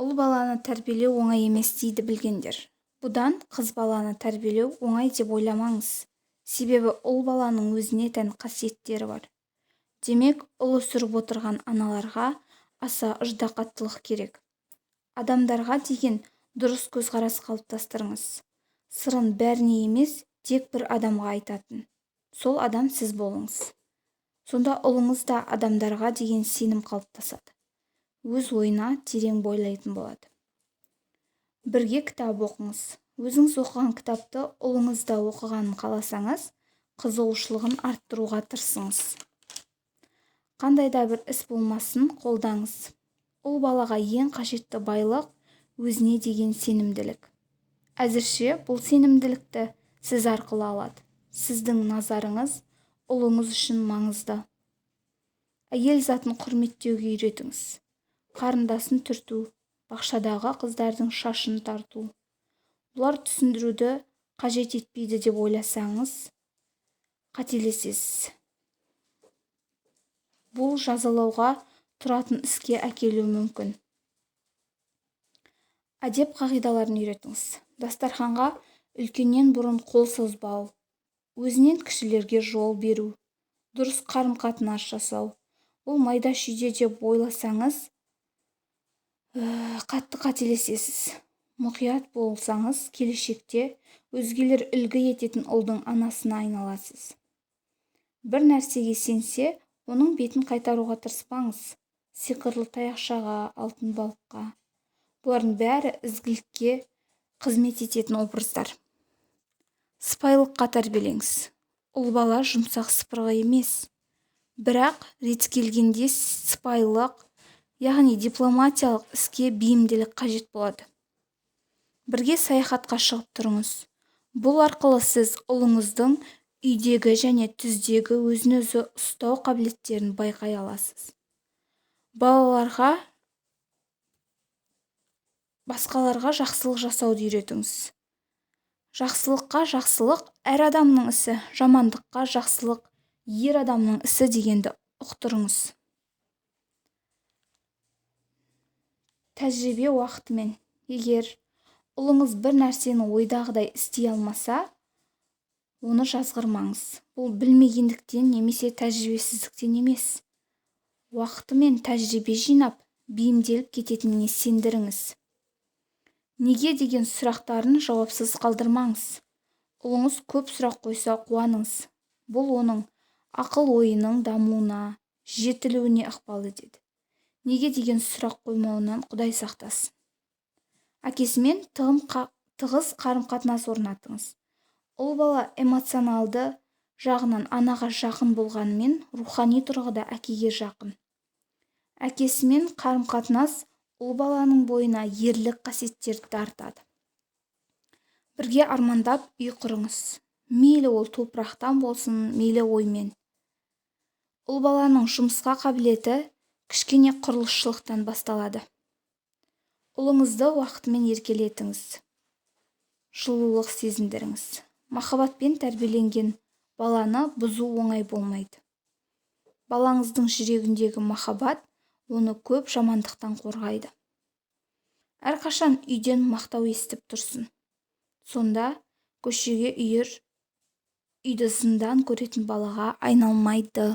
Ұл баланы тәрбиелеу оңай емес дейді білгендер. Бұдан қыз баланы тәрбиелеу оңай деп ойламаңыз. Себебі ұл баланың өзіне тән қасиеттері бар. Демек, ұл өсіріп отырған аналарға аса ыждағаттылық керек. Адамдарға деген дұрыс көзқарас қалыптастырыңыз. Сырын бәріне емес, тек бір адамға айтатын. Сол адам сіз болыңыз. Сонда ұлыңыз да адамдарға деген сенім қалыптасады. Өз ойына терең бойлайтын болады. Бірге кітап оқыңыз. Өзіңіз оқыған кітапты ұлыңыз да оқығанын қаласаңыз, қызығушылығын арттыруға тырысыңыз. Қандай да бір іс болмасын қолдаңыз. Ұл балаға ең қажетті байлық өзіне деген сенімділік. Әзірше бұл сенімділікті сіз арқылы алады. Сіздің назарыңыз ұлыңыз үшін маңызды. Әйел затын құрметтеуге үйретіңіз. Қарындасын түрту, бақшадағы қыздардың шашын тарту. Бұлар түсіндіруді қажет етпейді деп ойласаңыз, қателесесіз. Бұл жазалауға тұратын іске әкелуі мүмкін. Әдеп қағидаларын үйретіңіз. Дастарханға үлкеннен бұрын қол созбау, өзінен кішілерге жол беру, дұрыс қарым-қатынас жасау. Бұл майда-шүйде деп ойласаңыз, қатты қателесесіз. Мұқият болсаңыз, келешекте өзгелер үлгі ететін ұлдың анасына айналасыз. Бір нәрсеге сенсе, оның бетін қайтаруға тырыспаңыз. Сиқырлы таяқшаға, алтын балыққа. Бұлардың бәрі ізгілікке қызмет ететін образдар. Сыпайылыққа тәрбиелеңіз. Ұл бала жұмсақ сыпырғы емес. Бірақ реті келгенде сыпайылық, яғни дипломатиялық іске бейімділік қажет болады. Бірге саяхатқа шығып тұрыңыз. Бұл арқылы сіз ұлыңыздың үйдегі және түздегі өзін-өзі ұстау қабілеттерін байқай аласыз. Балаларға басқаларға жақсылық жасауды үйретіңіз. Жақсылыққа жақсылық әр адамның ісі, жамандыққа жақсылық ер адамның ісі дегенді ұқтырыңыз. Тәжірибе уақытымен. Егер ұлыңыз бір нәрсені ойдағыдай істей алмаса, оны жазғырмаңыз. Бұл білмегендіктен немесе тәжірибесіздіктен емес. Уақытымен тәжірибе жинап, бейімделіп кететініне сендіріңіз. Неге деген сұрақтарын жауапсыз қалдырмаңыз. Ұлыңыз көп сұрақ қойса қуаныңыз. Бұл оның ақыл-ойының дамуына, жетілуіне ықпал етеді. Неге деген сұрақ қоймауынан Құдай сақтасын. Әкесімен тығыз қарым-қатынас орнатыңыз. Ұл бала эмоционалды жағынан анаға жақын болғанымен, рухани тұрғыда әкеге жақын. Әкесімен қарым-қатынас ұл баланың бойына ерлік қасиеттерді дарытады. Бірге армандап үй құрыңыз. Мейлі ол топырақтан болсын, мейлі оймен. Ұл баланың жұмысқа қабілеті кішкене құрылысшылықтан басталады. Ұлыңызды уақытымен еркелетіңіз. Жылулық сезіндіріңіз. Махаббатпен тәрбиеленген баланы бұзу оңай болмайды. Балаңыздың жүрегіндегі махаббат оны көп жамандықтан қорғайды. Әрқашан үйден мақтау естіп тұрсын. Сонда көшеге үйір, үйді зындан көретін балаға айналмайды.